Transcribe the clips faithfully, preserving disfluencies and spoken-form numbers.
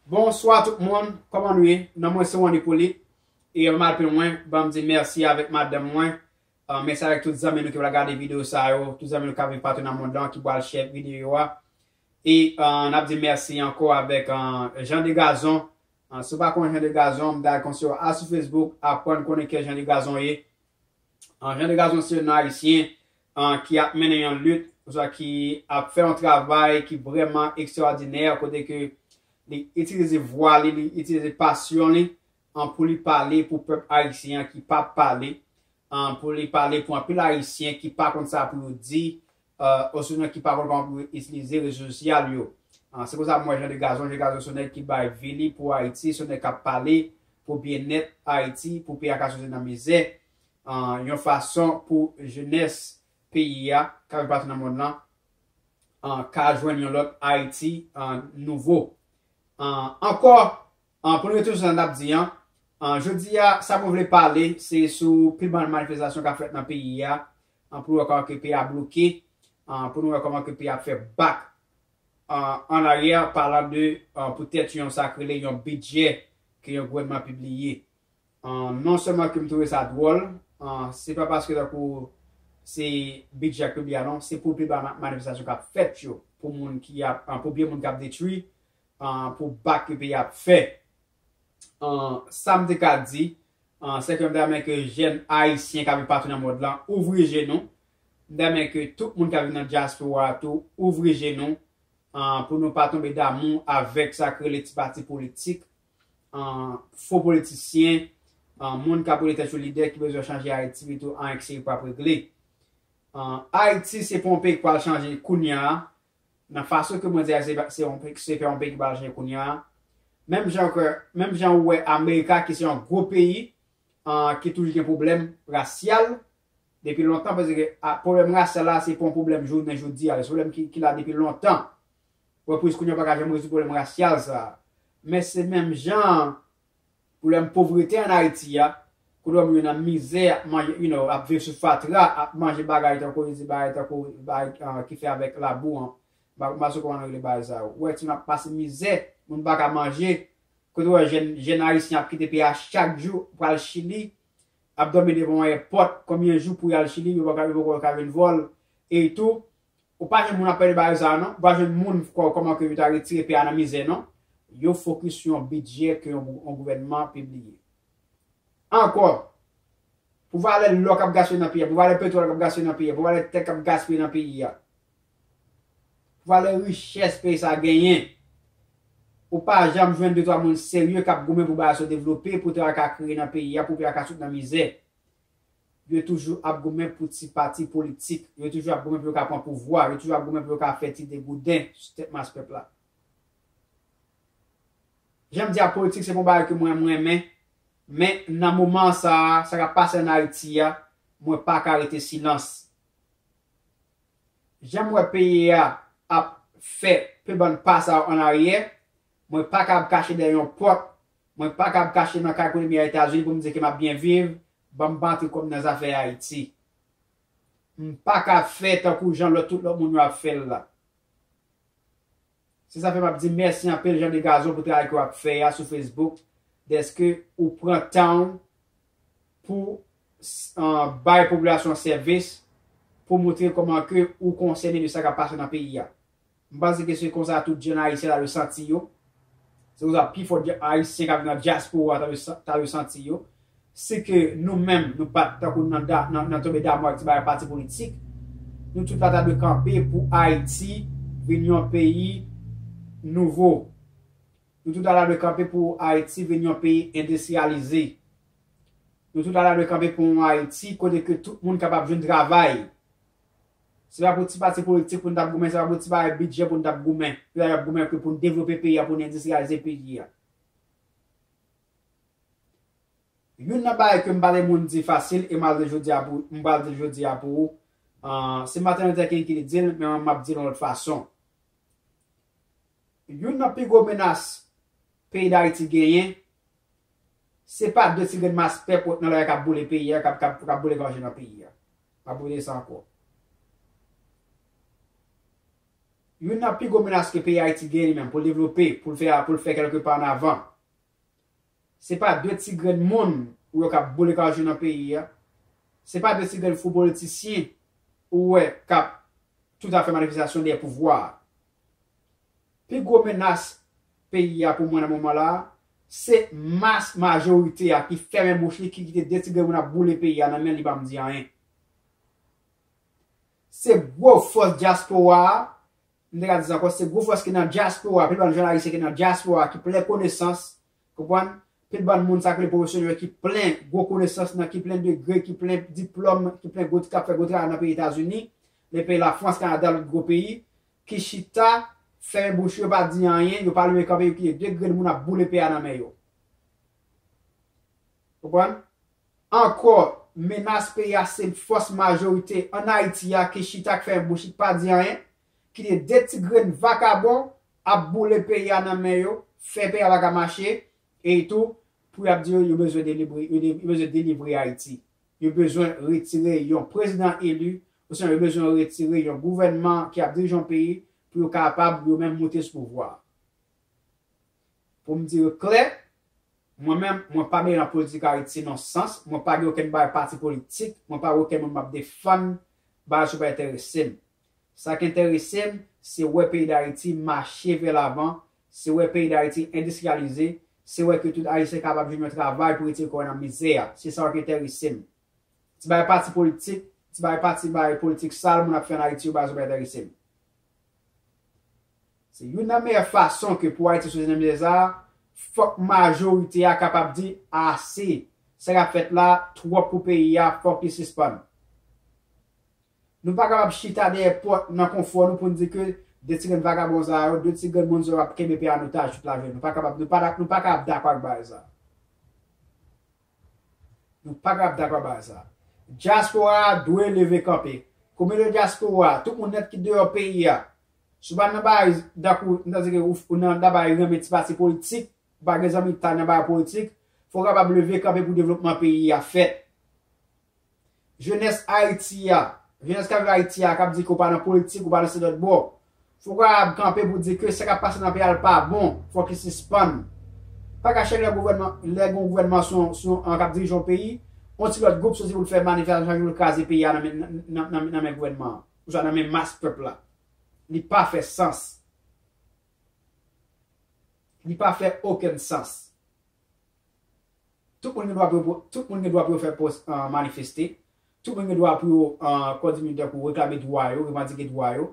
Bonswa tout moun, kòman nou ye? Non mwen se Wandy Polit. E anvan m al pi lwen, ban m di mèsi avèk madanm mwen. Ah, mèsi avèk tout zanmi nou ki pral gade videyo sa yo, tout zanmi nou k ap viv patou nan mond lan ki pral share videyo a. E ah, n ap di mèsi ankò avèk ah, Jean de Gazon. Ah, si w pa konn Jean de Gazon, m ta konseye w al sou Facebook, aprann konnen kiyès Jean de Gazon ye. Ah, Jean de Gazon se yon Ayisyen ah, ki ap mennen yon lit, oswa ki ap fè yon travay ki vrèman ekstraòdinè, kote ke li itilize vwa li, li itilize pasyon li ah, pou li pale pou pèp ayisyen an ki p ap pale, ah, pou li pale pou anpil Ayisyen ki pa konn sa pou yo di, ah, osinon ki pa konn kòman pou yo itilize rezo sosyal yo. Ah, se konsa m wè Jean de Gazon, Jean de Gazon se yon nèg ki bay vi li pou Ayiti, se yon nèg k ap pale pou byennèt Ayiti, pou peyi a ka soti nan mizè, ah, yon fason pou jenès peyi a k ap viv patou nan mond lan, ah, ka jwenn yon lòt Ayiti ah, nouvo. Ah, ankò, ah, pou nou retounen sou sa n ap di an, ah, jodi a, sa mwen vle pale, se sou pi bann manifestasyon k ap fèt nan peyi a, ah, pou nou wè kòman ke peyi a bloke, ah, pou nou wè kòman ke peyi a ap fè bak ah, an aryè, palan de ah, poutèt yon sa k rele yon bidjè ke yon gouvènman pibliye. Ah, non sèlman ke m twouve sa dwòl, ah, se pa paske tankou se bidjè k pibliye a non, se pou pi bann ma- manifestasyon k ap fèt yo, pou moun ki ap, ah, pou byen moun k ap detwi, ah, pou bak ke peyi a ap fè. Ah, sa m te ka di, ah, se ke m ta renmen ke jèn ayisyen k ap viv patou nan mond lan ouvri je nou. M ta renmen ke tout moun k ap viv nan dyaspora a tou ouvri je nou, ah, pou nou pa tonbe damou avèk sa k rele ti pati politik, ah, fo politisyen, ah, moun k ap rele tèt yo lidè ki bezwen chanje Ayiti pito anyen k serye p ap regle. Ah, Ayiti se pa yon peyi k pral chanje kounye a, nan fason ke mwen di a, se, se yon, se pa yon peyi ki pral chanje kounye a. Menm jan ke, menm jan ou wè Amerika ki se yon gwo peyi, ah, ki toujou gen pwoblèm rasyal depi lontan, paske ah, pwoblèm rasyal la, se pa yon pwoblèm jounen jodi a, se pwoblèm ki, ki la depi lontan. Wè, pou kounye a, pa ka janm rezoud pwoblèm rasyal sa. Men se menm jan pwoblèm povrete ann Ayiti a, kote w wè moun yo nan mizè, ap manje, you know, ap viv sou fatra, ap manje bagay tankou, yo di bagay tankou, bagay ah, ki fè avèk labou an. M pa m pa sou kòman yo rele bagay sa yo. Ou wè timoun ap pase mizè, moun pa ka manje. Kote w wè jèn, jèn ayisyen ap kite peyi a chak jou, pral Chili, ap dòmi devan yon èpòt, konbyen jou pou y al Chili, yo pa ka, yo poko ka jwenn vòl, e tou, ou pa jwenn moun ap pale bagay sa a non, ou pa jwenn moun kò- kòman ke yo ta retire peyi a nan mizè non. Yo fokis sou yon bidjè ke yon, yon gouvènman pibliye. Ankò, pou valè lò k ap gaspiye nan peyi a, pou valè petwòl k ap gaspiye nan peyi a, pou valè tè k ap gaspiye nan peyi a, pou valè richès peyi sa a genyen, ou pa janm jwenn de twa moun serye k ap goumen pou bagay sa yo devlope, pou travay ka kreye nan peyi a, pou peyi a ka sot nan mizè. Yo toujou ap goumen pou ti pati politik. Yo toujou ap goumen pou yo ka pran pouvwa. Yo toujou ap goumen pou yo ka fè ti degouden sou tèt mas pèp la. Jan m di a, politik se pa yon bagay ke mwen, mwen renmen. Men nan moman sa a, sa k ap pase ann Ayiti a, mwen pa ka rete silans. Jan m wè peyi a ap fè pe bann pa sa yo ann aryè, mwen pa kab kache dèyè yon pòt, mwen pa kab kache nan kay kote m ye a Etazini pou m di ke m ap byen viv, ban m pa antre kò m nan zafè Ayiti. M pa ka fè tankou jan lòt, tout lòt moun yo ap fè l la. Se sa fè m ap di mèsi anpil Jean de Gazon pou travay ke w ap fè a sou Facebook, dèske ou pran tan w pou, ah, bay popilasyon an sèvis, pou montre kòman ke ou konsène de sa k ap pase nan peyi a. M panse ke se konsa tout jèn ayisyen ta dwe santi yo. Se konsa pifò dya- ayisyen k ap viv nan dyaspora ta dwe sa- ta dwe santi yo. Si ke nou menm, nou pa t tankou nan, da- nan, nan tonbe damou ak ti bagay pati politik, nou tout la ta dwe kanpe pou Ayiti vin yon peyi nouvo. Nou tout la ta dwe kanpe pou Ayiti vin yon peyi endistriyalize. Nou tout la ta dwe kanpe pou yon Ayiti kote ke tout moun kapab jwenn travay. Se pa pou ti pati politik pou n t ap goumen, se pa pou ti bagay bidjè pou n t ap goumen. Yo ta dwe ap goumen ke pou n devlope peyi a, pou n endistriyalize peyi a. Youn nan bagay ke m pa vle moun di fasil, e m al di l jodi a pou, m pral di l jodi a pou ou, ah, se Martin Luther King ki te di l, men mwen m ap di l yon lòt fason. Youn nan pi gwo menas peyi Dayiti genyen, se pa de ti grenn mas pèp wòt nan lari a k ap boule peyi a, k ap, k ap, k ap boule gòje nan peyi a. M ap repete sa ankò. Youn nan pi gwo menas ke peyi Ayiti gen li menm pou l devlope, pou l fè, pou l fè kèlke pa an avan, se pa de ti grenn moun ou wè k ap boule kawchou nan peyi a. Se pa de ti grenn fou politisyen ou wè k ap tout a fè manifestasyon dèyè pouvwa a. Pi gwo menas peyi a pou mwen nan moman la a, se mas majorite a ki fèmen bouch li, ki kite de ti grenn moun ap boule peyi a nan men li, pa m di anyen. Se gwo fòs dyaspora a, m te ka di sa ankò, se gwo fòs ki nan dyaspora, pil bann jèn ayisyen ki nan dyaspora, ki plen konesans, konprann? Pil bann moun sa k rele pwofesyonèl yo ki plen gwo konesans nan, ki plen degre, ki plen diplòm, ki plen gwo, k ap fè gwo travay nan peyi Etazini, nan peyi Lafrans, Kanada, lòt gwo peyi, ki chita, fèmen bouch yo, pa di anyen, yo pa leve kanpe, yo kite de grenn moun ap boule peyi a nan men yo. Konprann? Ankò, menas peyi a se fòs majorite ann Ayiti a ki chita, k fèmen bouch li, k pa di anyen, kite de ti grenn vakabon ap boule peyi a nan men yo, fè peyi a pa ka mache, e tou, pou y ap di yo, yo bezwen delivre, yo de-, yo bezwen delivre Ayiti. Yo bezwen retire yon prezidan eli, osnon yo bezwen retire yon gouvènman ki ap dirije yon peyi pou yo kapab yo menm moute sou pouvwa a. Pou m di yo klè, mwen menm, mwen pa benyen nan politik Ayiti nan sans, mwen pa gen okenn bagay pati politik, mwen pa gen okenn moun m ap defann, bagay sa yo pa enterese m. Sa k enterese m, se wè peyi Dayiti mache vè lavan, se wè peyi Dayiti endistriyalize, se wè ke tout Ayisyen kapab jwenn yon travay pou retire kò yo nan mizè a. Se sa k enterese m. Ti bagay pati politik, ti bagay pati bagay politik sal moun ap fè ann Ayiti yo, bagay sa yo pa enterese m. Se youn nan meyè fason ke pou Ayiti soti nan mizè sa a, fòk majorite a kapab di ase. Sa k ap fèt la twòp pou peyi a, fòk li sispann. Nou pa kapab chita dèyè pòt nan konfò nou pou n di ke de ti grenn vagabon sa yo, de ti grenn moun sa yo ap kenbe peyi a an otaj tout lajounen. Nou pa kapab, nou pa, nou pa kapab dakò ak bagay sa. Nou pa kapab dakò ak bagay sa. Dyaspora a dwe leve kanpe. Kominote dyaspora a, tout moun nèt ki deyò peyi a. Si w pa nan bagay, tankou, m ta di ke ou, ou nan bagay renmen ti pati politik, ou pa gen zanmi k ta nan bagay politik, fò w kapab leve kanpe pou devlopman peyi a fèt. Jenès Ayiti a, jenès k ap viv Ayiti a, k ap di ke w pa nan politik, ou pa nan se lòt bò. Fò w kapab kanpe pou di ke sa k ap pase nan peyi a l pa bon, fòk li sispann. Pa ka chak lè gouvènman, lè gen yon gouvènman sou, sou, an k ap dirije yon peyi, yon ti lòt gwoup soti pou l fè manifestasyon pou l kraze peyi a nan men, nan, nan, nan, nan men gouvènman an, oswa nan men mas pèp la. Li pa fè sans. Li pa fè okenn sans. Tout moun gen dwa pou yo, tout moun gen dwa pou yo fè pwos-, ah, manifeste. Tout moun gen dwa pou yo, ah, kòm di m tankou reklame dwa yo, revandike dwa yo.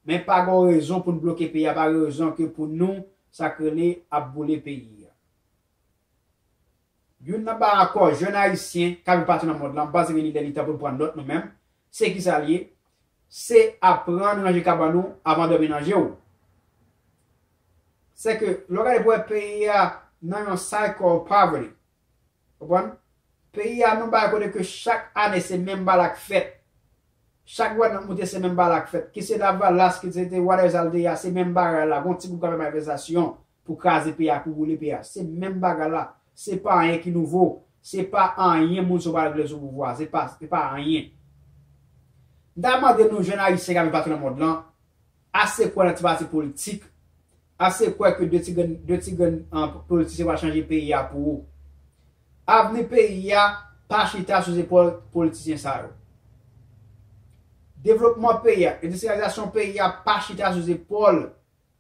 Men pa gen rezon pou n bloke peyi a, pa gen rezon ke pou nou, sa k rele, ap boule peyi a. Youn nan bagay ankò, jèn ayisyen k ap viv patou nan mond lan, m panse ke li lè li tan pou n pran nòt nou menm. Se kisa l ye? Se aprann ranje kabann ou avan dòmi nan je w. Se ke, lè w gade pou wè peyi a nan yon cycle of poverty. Konprann? Peyi a nan bagay kote ke chak ane se menm bagay la k fèt. Chak gouvenman moute se menm bagay la k fèt. Ki se Lavalas, ki se te whatever sa l te ye a, se menm bagay la. Gon ti gwoup k ap fè manifestasyon pou kraze peyi a, pou boule peyi a. Se menm bagay la. Se pa anyen ki nouvo. Se pa anyen moun sa yo pral regle sou pouvwa a. Se pa, se pa anyen. M ta mande nou, jèn ayisyen k ap viv patou nan mond lan, ase kwè nan ti pati politik, ase kwè ke de ti grenn, de ti grenn, ah, politisyen pral chanje peyi a pou ou. Avni peyi a pa chita sou zepòl politisyen sa yo. Devlopman peyi a, endistriyalizasyon peyi a pa chita sou zepòl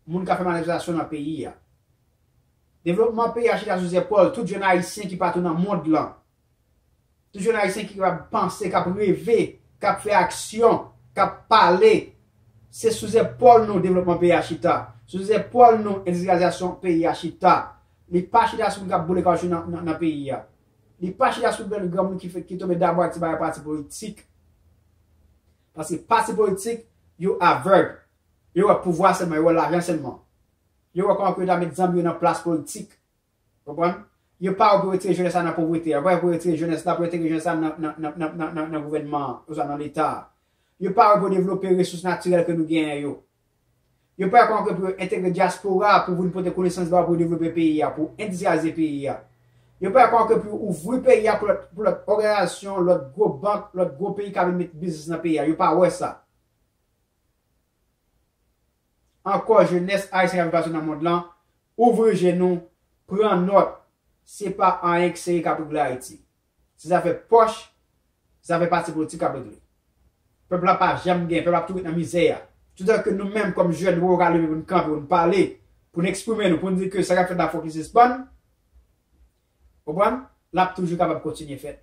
moun k ap fè manifestasyon nan peyi a. Devlopman peyi a chita sou zepòl tout jèn ayisyen ki patou nan mond lan. Tout jèn ayisyen ki kapab panse, k ap reve, k ap fè aksyon, k ap pale. Se sou zepòl nou devlopman peyi a chita. Sou zepòl nou endistriyalizasyon peyi a chita. Li pa chita sou moun k ap boule kawchou nan, nan, nan peyi a. Li pa chita sou granmoun ki fè, ki tonbe dabou ak ti bagay pati politik. Paske pati politik, yo avèg. Yo wè pouvwa sèlman, yo wè lajan sèlman. Yo wè kòman pou yo ta met zanmi yo nan plas politik. Konprann? Yo pa wè pou yo retire jenès la nan povrete. Yo pa wè pou yo retire jenès la, pou yo retire jenès la nan, nan, nan, nan, nan, nan, nan gouvènman an, oswa nan Leta a. Yo pa wè pou yo devlope resous natirèl ke nou genyen yo. Yo pa wè kòman ke pou yo entegre dyaspora a pou vin pote konesans ba yo pou yo devlope peyi a, pou endistriyalize peyi a. Yo pa wè kòman ke pou yo ouvri peyi a pou lòt, pou lòt òganizasyon, lòt gwo bank, lòt gwo peyi ka vin met biznis nan peyi a. Yo pa wè sa. Ankò, jenès ayisyen k ap viv patou nan mond lan, ouvri je nou, pran nòt, se pa anyen k serye k ap regle Ayiti. Se zafè pòch, zafè pati politik k ap regle. Pèp la pa janm gen, pèp la ap tou ret nan mizè a. Toutan ke nou menm kòm jèn, nou poko ka leve pou n kanpe, pou n pale, pou n eksprime nou, pou n di ke sa k ap fèt la fòk li sispann, konprann, l ap toujou kapab kontinye fèt.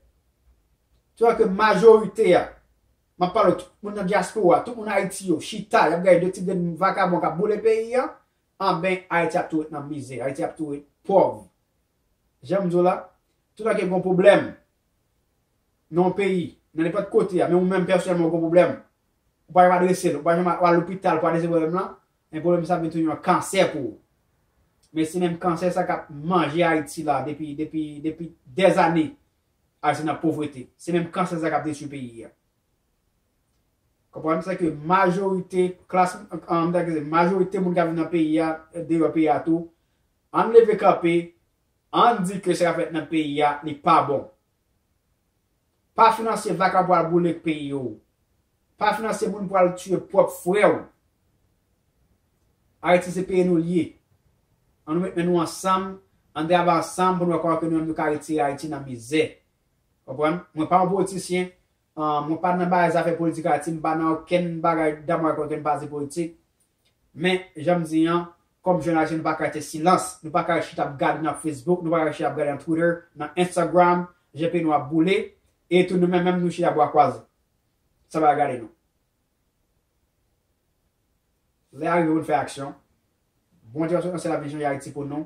Toutan ke majorite a, m ap pale tout moun nan dyaspora, tout moun Ayiti yo, chita, y ap gade de ti grenn vakabon k ap boule peyi a, anben, Ayiti ap tou ret nan mizè, Ayiti ap tou ret pòv. Jan m di w la, toutan ke gen yon pwoblèm nan yon peyi, nan nenpòt kote a, men ou menm pèsonèlman ou gen yon pwoblèm, ou pa janm adrese l, ou pa janm al lopital pou adrese pwoblèm lan, men pwoblèm sa vin tounen yon kansè pou ou. Men se menm kansè sa k ap manje Ayiti la depi, depi, depi dèzane. Ayiti nan povrete. Se menm kansè sa k ap detwi peyi a. Konprann? Se ke majorite klas, an, an, majorite moun k ap viv nan peyi a, deyò peyi a tou, ann leve kanpe, ann di ke sa k ap fèt nan peyi a, li pa bon. Pa finanse vakabon pou al boule peyi yo. Pa finanse moun pou al tiye pwòp frè w. Ayiti se peyi nou l ye. Ann nou met men nou ansanm, ann travay ansanm pou nou wè kòman ke nou menm nou ka retire Ayiti nan mizè. Konprann? Mwen pa yon politisyen, ah, mwen pa nan bagay zafè politik Ayiti, m pa nan okenn bagay damou ak okenn pati politik. Men, jan m di an, kòm jèn ayisyen, nou pa ka rete silans. Nou pa ka chita ap gade nan Facebook, nou pa ka chita ap gade nan Twitter, nan Instagram, jan peyi nou ap boule, e tou nou menm, menm nou chita bra kwaze. Sa pa gade nou. Lè a rive pou n fè aksyon. Bondye pral sot nan syèl la vin chanje Ayiti pou nou.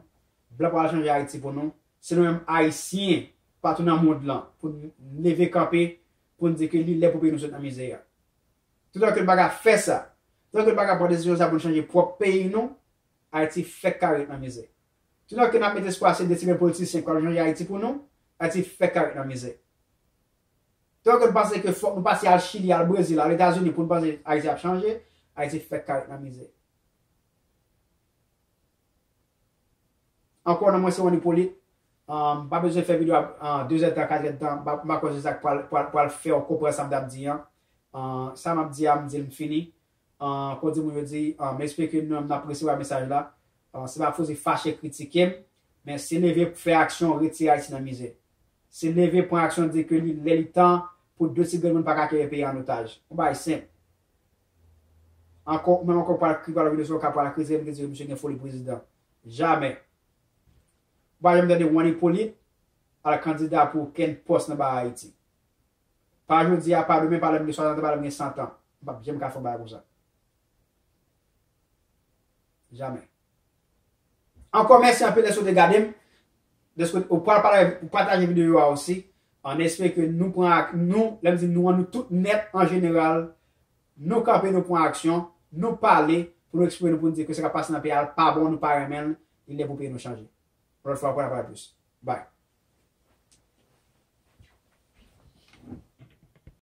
Blan pral chanje Ayiti pou nou. Se nou menm Ayisyen, patou nan mond lan, pou n leve kanpe, pou n di ke li lè pou peyi nou sot nan mizè a. Toutan ke n pa ka fè sa, toutan ke n pa ka pran desizyon sa pou n chanje pwòp peyi nou, Ayiti fèk ka ret nan mizè. Toutan ke n ap met espwa se de ti grenn politisyen k pral chanje Ayiti pou nou, Ayiti fèk ka ret nan mizè. Toutan ke n panse ke fòk nou pase al Chili, al Brezil, al Etazini pou n panse Ayiti ap chanje, Ayiti fèk ka ret nan mizè. Ankò non mwen se Ronny Polit. Ah, m pa bezwen fè videyo a, ah, de zèdtan, kat zèdtan, m pa, m pa kwè se sa k pral, pral, pral fè w konprann sa m t ap di an. Ah, sa m ap di a, m di l m fini. Ah, kon di moun yo di, ah, m espere ke nou menm n ap resevwa mesaj la. Ah, se pa fouzi fache kritike m, men se leve fè aksyon retire Ayiti nan mizè. Se leve pran aksyon di ke li lè li tan pou de ti grenn moun pa ka kenbe peyi an otaj. Yon bagay senp. Ankò, ou menm ankò pral kri, pral vide sou yon ka pral kritike m, kritike misye gen foli prezidan. Jamè. Ou pa janm tande Ronny Polit al kandida pou okenn pòs nan ba Ayiti. Pa jodi a, pa demen, pa lè m gen swasant an, pa lè m gen san an. M p ap janm ka fè yon bagay konsa. Jamè. Ankò mèsi anpil dèske w te gade m. Dèske w pral pataje, pataje videyo a osi. An espere ke nou pran ak, nou, lè m di nou an, nou tout nèt an jeneral, nou kanpe, nou pran aksyon, nou pale, pou nou eksprime nou, pou nou di ke sa k ap pase nan peyi a pa bon, nou pa renmen l, li lè pou peyi nou chanje. Yon lòt fwa, pral pale plis. Bye.